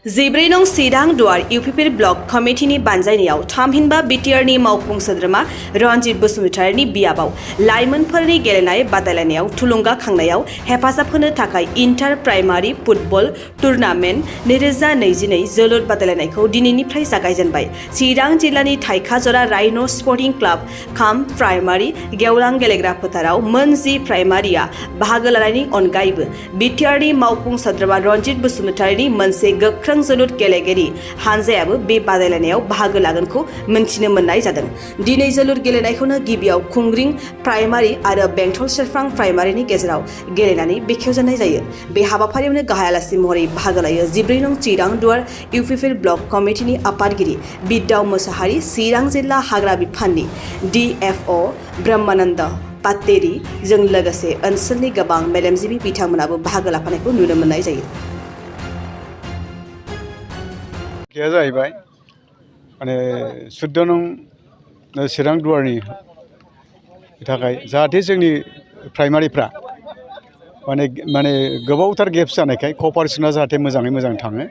ज'र Rhino चिरां दुवार UPPL block कमिटिनि बानजायनायाव थामहिनबा बिटिआरनि मावफुं सोद्रोमा रनजित बसुमतारीनि बियाबाव लाइमोनफोरनि गेलेनाय बादायलायनायाव थुलुंगाखांनायाव हेफाजाब होनो थाखाय इन्टार प्राइमारि फुटबल टुर्नामेन्ट 2022 जोलुर बादायलायनायखौ दिनैनिफ्राय जागायजेनबाय। चिरां जिल्लानि थाइखा ज'र राइनो स्पर्टिं क्लाब काम-प्राइमारि गेवलां गेलेग्रा फोथाराव मोन 10 प्राइमारिया बाहागो लानायनि अनगायैबो बिटिआरनि मावफुं सोद्रोमा रनजित बसुमतारीनि मोनसे गोख्रों जोलुर गेलेगिरि हानजायाबो बे बादायलायनायाव बाहागो लागोनखौ मिन्थिनो मोननाय जादों। दिनै जोलुर गेलेनायखौनो गिबियाव खुंग्रिं प्राइमारि आरो बेंटल सेरफां प्राइमारिनि गेजेराव गेलेनानै बेखेवजेननाय जायो। बे हाबाफारियावनो गाहाय आलासि महरै बाहागो लायो ज'र Rhino चिरां दुवार इउपिपिएल ब्लक कमिटिनि आफादगिरि बिद्दाव मोसाहारि, चिरां जिल्ला हाग्रा बिफाननि DFO ब्रह्मानन्द पात्तेरी जों लोगोसे ओनसोलनि गोबां मेलेमजिबि बिथांमोनाबो बाहागो लाफानायखौ नुनो मोननाय जायो। गैया जाहैबाय माने 14 नं चिरां दुवारनि थाखाय जाहाथे जोंनि प्राइमारिफ्रा माने गोबावथार गेप्स जानायखाय कपारेशना जाहाथे मोजाङै मोजां थाङो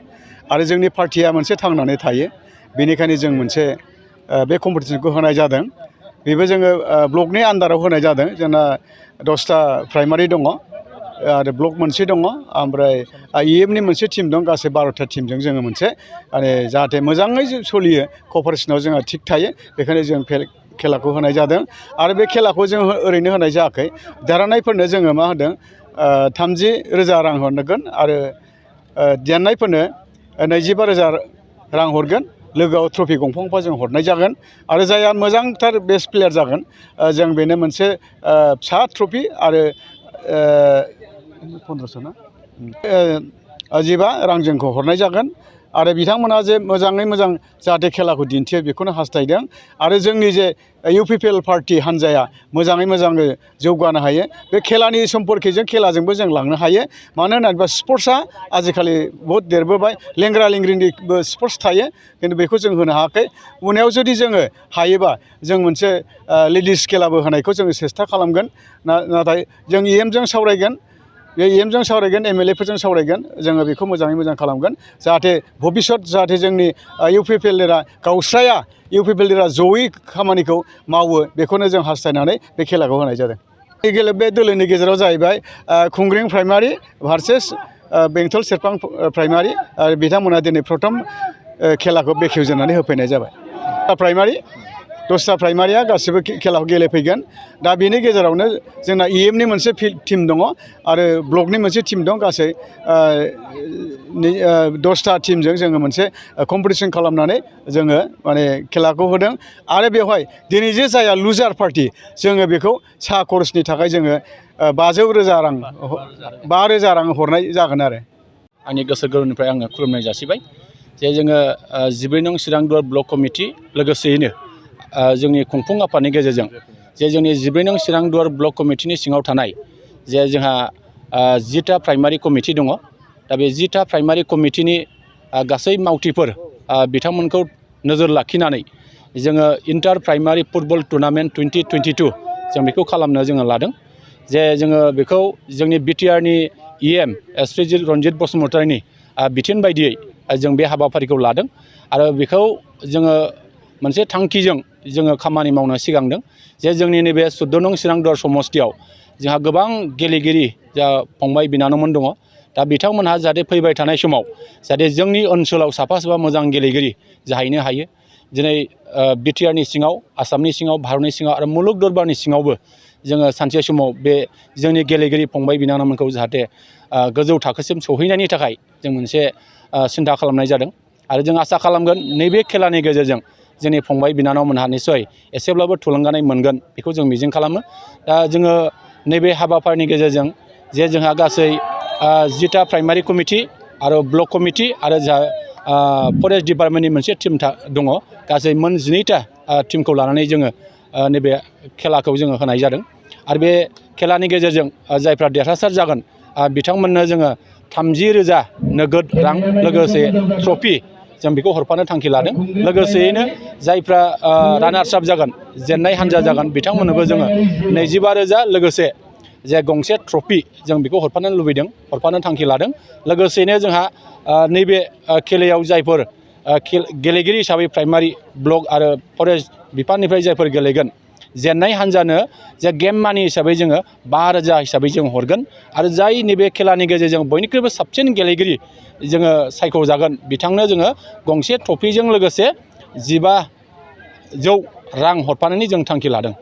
आरो जोंनि पार्टिया मोनसे थांनानै थायो। बेनिखायनो जों मोनसे बे कम्पिटिसनखौ होनाय जादों। बेबो जोङो ब्लकनि आन्डाराव होनाय जादों। जोंना 10टा प्राइमारि दङ आरो ब्लक मोनसे दङ, ओमफ्राय EMनि मोनसे टीम दं। गासै 12टा टीमजों जोङो मोनसे माने जाहाथे मोजाङै सोलियो, कपारेशनाव जोंहा थिग थायो, बेखायनो जों खेलाखौ होनाय जादों। आरो बे खेलाखौ जों ओरैनो होनाय जायाखै। देरहानायफोरनो जोङो मा होदों 30,000 रां हरगोन आरो जेननायफोरनो 25,000 रां हरगोन। लोगोआव ट्रफि गंफा जों हरनाय जागोन आरो जायहा मोजांथार बेस्ट प्लेयार जागोन जों बेनो मोनसे फिसा ट्रफि आरो 1500 ना 15 रां जोंखौ हरनाय जागोन। आरो बिथांमोना जे मोजाङै मोजां जाहाथे खेलाखौ दिन्थियो बेखौनो हास्थायदों आरो जोंनि जे इउपिपिएल पार्टी हान्जाया मोजाङै मोजाङै जौगानो हायो। बे खेलानि सम्पर्कजों खेलाजोंबो जों लांनो हायो। मानो होनोबा स्पर्ट्सआ आजिखालि बहुद देरबोबाय, लेंग्रा लेंग्रिनिबो स्पर्ट्स थायो, खिन्थु बेखौ जों होनो हायाखै। उनाव जुदि जोङो हायोबा जों मोनसे लेडिस खेलाबो होनायखौ जोङो सेस्था खालामगोन। नाथाय जों EMजों सावरायगोन, बे EMजों सावरायगोन, MLAफोरजों सावरायगोन, जोङो बेखौ मोजाङै मोजां खालामगोन जाहाथे भबिष्यत जाहाथे जोंनि इउपिपिएलआ गावस्राया, इउपिपिएलआ जयै खामानिखौ मावो, बेखौनो जों हास्थायनानै बे खेलाखौ होनाय जादों। बे दोलोनि गेजेराव जाहैबाय खुंग्रिं प्राइमारि भार्सेस बेंटल सेरफां प्राइमारि आरो बिथांमोना दिनै प्रथम खेलाखौ बेखेवजेननानै होफैनाय जाबाय। प्राइमारि 10टा प्राइमारिया गासिबो खेलाखौ गेलेफैगोन। दा बेनि गेजेरावनो जोंना EMनि मोनसे टीम दङ आरो ब्लकनि मोनसे टीम दं। गासै 10टा टीमजों जोङो मोनसे कम्पिटिसन खालामनानै जोङो माने खेलाखौ होदों। आरो बेवहाय दिनै जे जाया लुजार पार्टी, जोङो बेखौ साहा खरसनि थाखाय जोङो 5,000 रां हरनाय जागोन आरो। आंनि गोसो गोरबोनिफ्राय आङो खुलुमनाय जासिबाय जे जोङो 14 नं चिरां दुवार ब्लक कमिटि लोगोसेयैनो जोंनि खुंफुं आफादनि गेजेरजों जे जोंनि 14 नं चिरां दुवार ब्लक कमिटिनि सिङाव थानाय जे जोंहा 10टा प्राइमारि कमिटि दङ। दा बे 10टा प्राइमारि कमिटिनि गासै मावथिफोर बिथांमोनखौ नोजोर लाखिनानै जोङो इन्टार प्राइमारि फुटबल टुर्नामेन्ट 2022 जों बेखौ खालामनो जोङो लादों। जे जोङो बेखौ जोंनि बिटिआरनि EM श्री रनजित बसुमतारीनि बिथोन बायदियै जों बे हाबाफारिखौ लादों आरो बेखौ जोङो मोनसे थांखिजों जोङो खामानि मावनो सिगांदों जे जोंनि नैबे 14 नं चिरां दुवार समस्थियाव जोंहा गोबां गेलेगिरि जा फंबाय बिनानावमोन दङ। दा बिथांमोनहा जाहाथे फैबाय थानाय समाव जाहाथे जोंनि ओनसोलाव साफा मोजां गेलेगिरि जाहैनो हायो। दिनै बिटिआरनि सिङाव, आसामनि सिङाव, भारतनि सिङाव आरो मुलुग दरबारनि सिङावबो जोङो सानसे समाव बे जोंनि गेलेगिरि फंबाय बिनानावमोनखौ जाहाथे गोजौ थाखोसिम सौहैनायनि थाखाय जों मोनसे सिन्था खालामनाय जादों आरो जों आसा खालामगोन नैबे खेलानि गेजेरजों जोंनि फंबाय बिनानावमोनहा निस्सय एसेब्लाबो थुलुंगानाय मोनगोन, बेखौ जों मिजिं खालामो। दा जोङो नैबे हाबाफारिनि गेजेरजों जे जोंहा गासै 10टा प्राइमारि कमिटि आरो ब्लक कमिटि आरो जोंहा फरेस्ट डिपार्टमेन्टनि मोनसे टीम दङ। गासै मोन 12टा टीमखौ लानानै जोङो नैबे खेलाखौ जोङो होनाय जादों आरो बे खेलानि गेजेरजों जायफ्रा देरहासार जागोन बिथांमोननो जोङो 30,000 नोगोद रां लोगोसे ट्रफि जों बेखौ हरफानो थांखि लादों। लोगोसेयैनो जायफ्रा रानार्स आप जागोन, जेननाय हान्जा जागोन, बिथांमोननोबो जोङो 25,000 लोगोसे जे गंसे ट्रफि जों बेखौ हरफानो लुबैदों, हरफानो थांखि लादों। लोगोसेनो जोंहा नैबे खेलायाव जायफोर गेलेगिरि हिसाबै प्राइमारि ब्लक आरो फरेस्ट बिफाननिफ्राय जायफोर गेलेगोन, जेननाय हान्जानो जे गेम मानि हिसाबै जोङो 5,000 हिसाबै जों हरगोन। आरो जाय नैबे खेलानि गेजेरजों बयनिख्रुइबो साबसिन गेलेगिरि जोङो सायख'जागोन, बिथांनो जोङो गंसे ट्रफिजों लोगोसे 1,500 रां हरफानायनि जों थांखि लादों।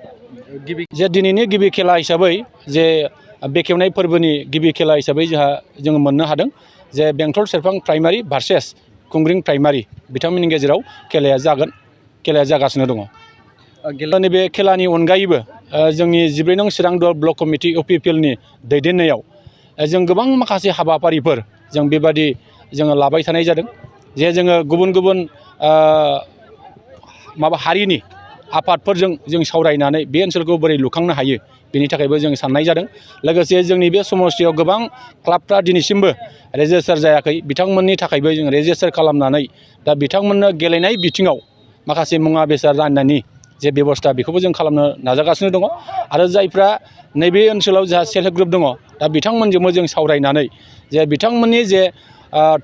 जे दिनैनि गिबि खेला हिसाबै जे बेखेवनाय फोरबोनि गिबि खेला हिसाबै जोङो मोननो हादों जे बेंटल सेरफां प्राइमारि भार्सेस खुंग्रिं प्राइमारि बिथांमोननि गेजेराव खेलाया जागासिनो दङ। नैबे खेलानि अनगायैबो जोंनि 14 नं चिरां दुवार ब्लक कमिटि UPPLनि दैदेननायाव जों गोबां माखासे हाबाफारिफोर जों बेबादि जोङो लाबाय थानाय जादों। जे जोङो गुबुन गुबुन हारिनि आफादफोरजों जों सावरायनानै बे ओनसोलखौ बोरै लुखांनो हायो, बेनि थाखायबो जों साननाय जादों। लोगोसे जोंनि बे समस्थियाव गोबां क्लाबफ्रा दिनैसिमबो रेजिस्टार जायाखै, बिथांमोननि थाखायबो जों रेजिस्टार खालामनानै दा बिथांमोननो गेलेनाय बिथिङाव माखासे मुवा बेसाद राननायनि जे बेबस्था बेखौबो जों खालामनो नाजागासिनो दङ। आरो जायफ्रा नैबे ओनसोलाव जोंहा सेल्फ हेल्प ग्रुप दङ, दा बिथांमोनजोंबो जों सावरायनानै जे बिथांमोननि जे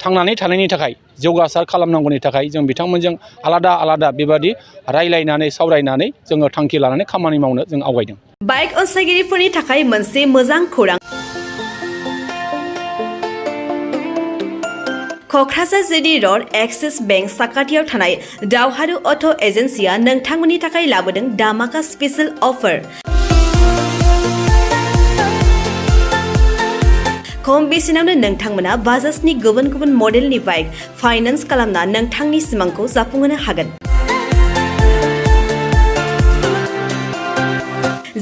थांनानै थानायनि थाखाय जौगासार खालामनांगौनि थाखाय जों बिथांमोनजों आलादा आलादा बेबादि रायलायनानै सावरायनानै जोङो थांखि लानानै खामानि मावनो जों आवगायदों। बाइक अनसायगिरिफोरनि थाखाय मोनसे मोजां खौरां। Kokrajhar JD road axis bank साखाथियाव थानाय दावहारु अट' एजेन्सिया नोंथांमोननि थाखाय लाबोदों दामाका स्पेशेल अफार। खम बेसेनावनो नोंथांमोना बाजाजनि गुबुन गुबुन मडेलनि बाइक फाइनान्स खालामना नोंथांनि सिमांखौ जाफुंहोनो हागोन।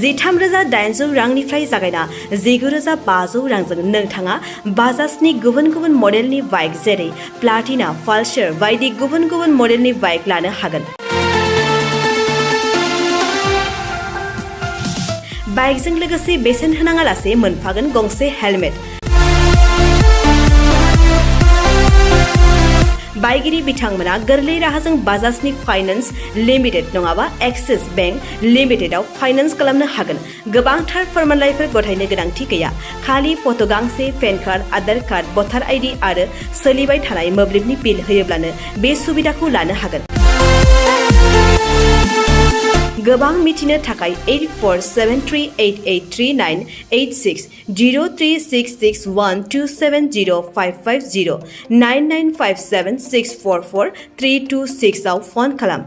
13,800 रांनिफ्राय जागायना 19,500 रांजों नोंथाङा बाजाजनि गुबुन गुबुन मडेलनि बाइक जेरै प्लाटिना, पालसार बायदि गुबुन गुबुन मडेलनि बाइक लानो हागोन। बाइकजों लोगोसे बेसेन होनाङालासे मोनफागोन गंसे हेलमेट। बाइगिरि बिथांमोना गोरलै राहाजों बाजाजनि फाइनान्स लिमिटेड नङाबा एक्सिस बेंक लिमिटेडआव फाइनान्स खालामनो हागोन। गोबांथार फोरमानलाइफोर गथायनो गोनांथि गैया। खालि फट' गांसे, पेन कार्ड, आधार कार्ड, भटार ID आरो सोलिबाय थानाय मोब्लिबनि बिल होयोब्लानो बे सुबिदाखौ लानो हागोन। गोबां मिथिनो थाखाय 8473883986 036612705550 9957644326 आव फन खालाम।